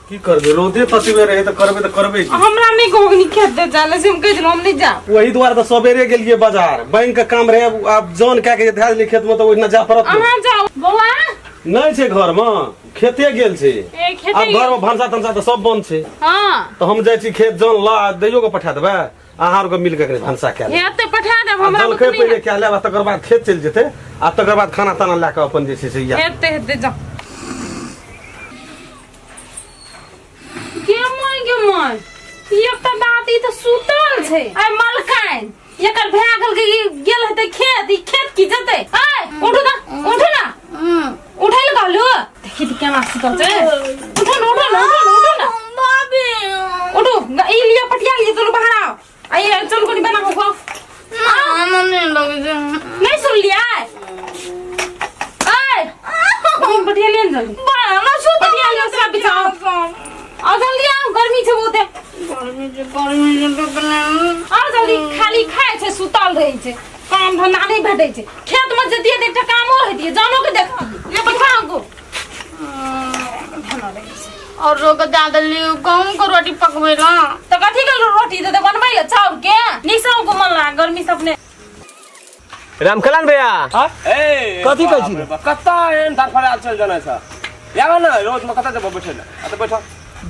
की करबै रौदे ततबे रहे तऽ करबै तऽ करबै की? हमरा नहि कहू खेत दे जाले से हम कहि देलहुँ हम नहि जायब ओही दुआरे तऽ सबेरे गेलियै बाजार बैंक के काम रहे आब जन कए के धए देलियै खेत मे तऽ ओहिना जाय पड़त ने। अहाँ जाउ बौआ नहि छै घर मे खेते गेल छै ए खेते आब घर मे भनसा तनसा तऽ सब बंद छै हँ तऽ हम जाइ छी खेत जन ल आ दैयो के पठा देबै अहाँ आरके मिल के कनि भनसा कए लेब हेतै पठा देब आ हमरा जलखै बुते नहि पहिले कए लेब आ तकर बाद खेत चलि जेतै आ तकर बाद खाना ताना लए कऽ अपन जे छै से या हेतै हेतै जाउ गे माय गे माय ई एकटा दादी तऽ सुतल छै आइ मलकाइन एकर भए गेल कि ई गेल हेतै खेत ई खेत की जेतै आइ उठू ना उठू ना उठै लए कहलू देखी तऽ केना सुतल छै उठू ना उठू ना उठू ना उठू ना भाभी उठू ई लिअ पटिया लिअ चलू बाहर आउ आ ये चलू कनि बना कऽ खुआउ ना हमरा नहीं लगे छै नहीं सुनलियै आइ कनि पटिया लिअ ने जल्दी बा हमरा सुतल पटिया लिअ ओकरा बिछाओ आओ जल्दी आओ गर्मी छै बहुते गर्मी छै गर्मी छै लोकने आओर जल्दी खाली खाइ छै सुतल रहै छै काम धंधा नहि भेटै छै खेत मे जतियै तऽ एकटा कामो हेतियै जानो के देखतियै ले बैठा हमको और रोग ज्यादा लियो गहूम के रोटी पकबै ला तऽ कथी के रोटी देतै बनबै लए चाउर के नीक से हमको मन लाग गर्मी से अपने रामकलान भैया ए कथी कहै छी? बाप रे बाप, कत्ता एहन धड़फड़ायल चलि जाना छ आब ने रोज में कतऽ जेबऽ बैठे लए आ तऽ बैठो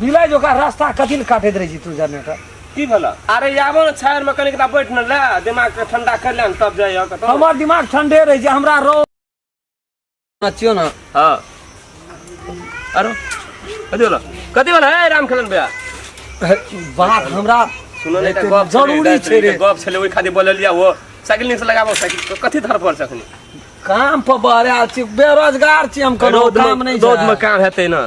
बिलाइ जोका रास्ता कथी लए काटैत रहै छी तू जनरेटर की भेल अरे आबऽ ने छायर में कनिक टा बैठ ने ले दिमाग के ठंडा कर ले ने तब जाइए कतौ हमर दिमाग ठंडे रहै छै हमरा रो नचियो ने हाँ अरे कथी भेल कथी भेल हे राम खेलन भैया बात हमरा सुनो ने एकटा गप जरूरी छै रे गप छलै ओहि खातिर बोललियै वो साइकिल नीक से लगाबो साइकिल कथी धरफड़ छै अखनी काम पर बहरायल छी बेरोजगार छी हम कोनो रौद काम में नहि रौद में छै काम हेतै ना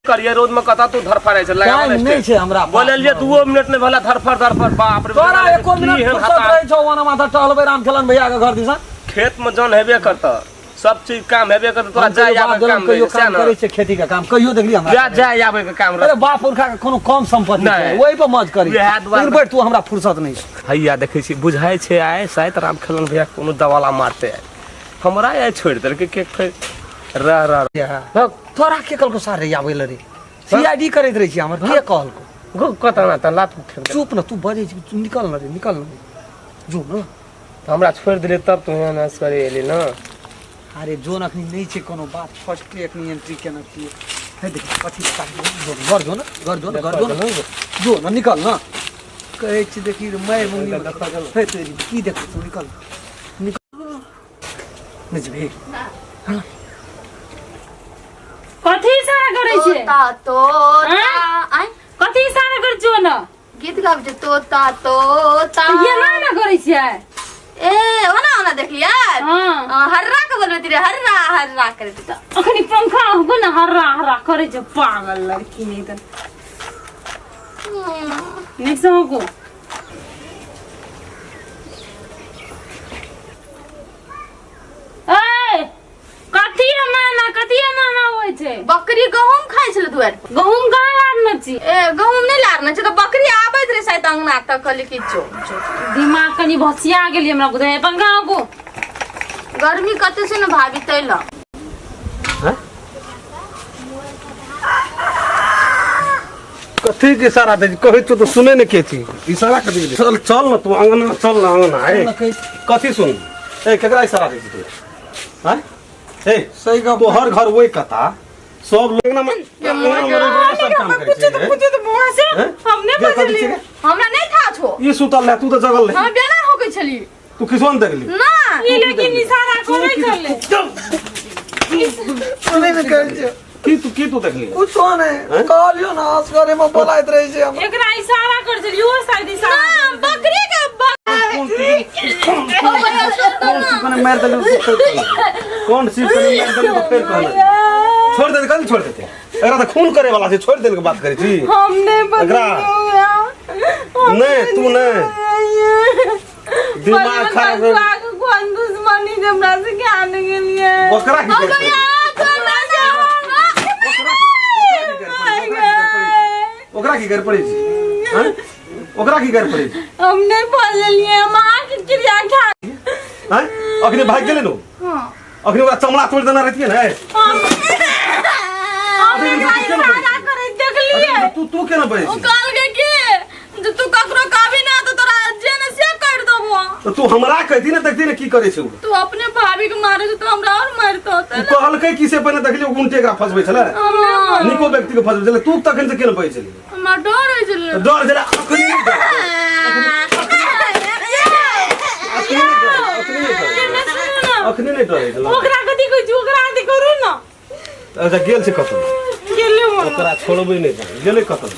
करिए रौद में कतऽ तू धरफड़ाइ छै लगाबो टाइम नहि छै हमरा पास। बोललियै दूओ मिनट नहि भेला धरफड़ धरफड़ बाप रे तोरा बाप, एको की मिनट एहन फुर्सत हतार। रहै छौ ओना माथा टहलबै राम खेलन भैया के घर दिसा खेत में जन हेबे करत सब चीज काम हेबे करत तोरा हम जाय कहियो आबे बाप के जनम काम कहियो रहै छै, काम सएह करै ने छै खेती के काम कहियो देखली हमरा जा जाय आबे के काम अरे रह बाप पुरखा के कोनो कम संपत्ति छै नहि। ओहि पर मौज करी वएह दुआरे- लेकिन बैठ तू हमरा फुर्सत नहि छै हैया देखै छी बुझाइ छै आइ शायद राम खेलन भैया कोनो दवाला मारते आइ हमरा आइ छोड़ि देलकै के फेर रह रह रह। तोरा के कहलको सारे आबै लए रे सीआईडी करैत रहै छी हमर के कहलको गो कतना ना त लात फेंक देलकै। चुप न तू बजै छी तू निकल न रे निकल न रे जो न तऽ हमरा छोड़ि देले तब तू एहन असगरे एली न अरे जोन अखनी नहि छै कोनो बात फर्स्टे अखनी एंट्री केने छियै हे देख कथी जो न, घर जो न घर जो न घर जो न जो न निकल न कहै छी देखी रे मारि मुंगी हे तेरी की देखै तू निकल निकल नहि जेबही कथी इशारा करै छियै तोता तोता आँय? आँय कथी इशारा करै छियै ओना गीत गाबै छै तोता तोता ये ना ना करै छियै ए ओना ओना देखलियै हाँ हाँ, हर्रा के बोलबैत रहे हर्रा हर्रा करैत रहे। अखनी पंखा होगो ना हर्रा हर्रा करै छै पागल लड़की नहीं तऽ नीक से होगो ए कथी एना कथी एना ना होइ छै बकरी गहूम खाइ छलै दुआरि पर गहूम कहाँ लारने छी ए गहूम नहि लारने छै तऽ बकरी आबैत रहै शायद अंगना तक कहली कि जो जो दिमाग कनि भसिया गेली हमरा बुझाइ पंखा को गर्मी कते छै ने भाभी तै लए हैं? कथी के इशारा दै छी? कहै छियौ तऽ सुनै ने के छी इशारा कथी के दै? चल चल ने तू अंगना चल ने अंगना ए कथी सुन ए केकरा इशारा दै छी तू हैं ए सही गप तोहर घर ओहि कता सब लोग अंगना में अंगना में रहि के सब काम करै छै पूछो तो बुआ से हैं? हमने जे कथी बजली छिकै? हमरा नहि था छो ई सुतल रहे तू तऽ जगल रहे हम बेना होके छली तू किसान देखली ना ई लेकिन इशारा करै छलै सुनै ने कहै छै की तू की तू देखली कुछो नहि कहलियो ने असगरे मे बोलाइत रहै छै हमरा एकरा इशारा कर छलियै ओ शायद इशारा ना बकरी के कौन चीज कने मारि देलू तो फेर कहना कौन चीज कने मारि देलू तो फेर कहना छोड़ दे कल छोड़ देते एकरा तऽ खून करे वाला छै छोड़ देल के बात करै छी हम नहीं एकरा नहीं तू नहीं दिमाग खराब हो कौन दुश्मनी जे हमरा से ज्ञान गेलिए ओकरा की करै ओकरा की कर पड़ै छै हैं? ओकरा की कर पड़ै छै हम नहीं बोललिए हम अहाँके क्रिया खा हैं? अखने भागि गेलै नु अखने ओकरा चमड़ा तोड़ि देना रहितियै ने हम एकरा इशारा करैत देखलिए तू केना बजै ओ छी कहलकै कि जे तू ककरो कहबी ना तो तोरा जे ने से कर देबो। तऽ तू हमरा कहती ने, देखती ने की करै छै उ। तू अपने भाभी के मारे छै तो हमरा और मारतो। उ कहलकै की से पहिने देखली, उल्टे एकरा फसबै छलै, निको व्यक्ति के फसबै छलै। तू तखन से केना बजै छली? हमरा डर होइ छलै। तऽ डर छलै, अखनी नहि डर, अखनी नहि डर, अखनी नहि डर, अखनी नहि डर होइ छलै। ओकरा कथी कहै छी? ओकरा अथी करू ने। अच्छा, गेल छै कतौ? गेलै मोन। ओकरा छोड़बै नहि, गेलै कतौ?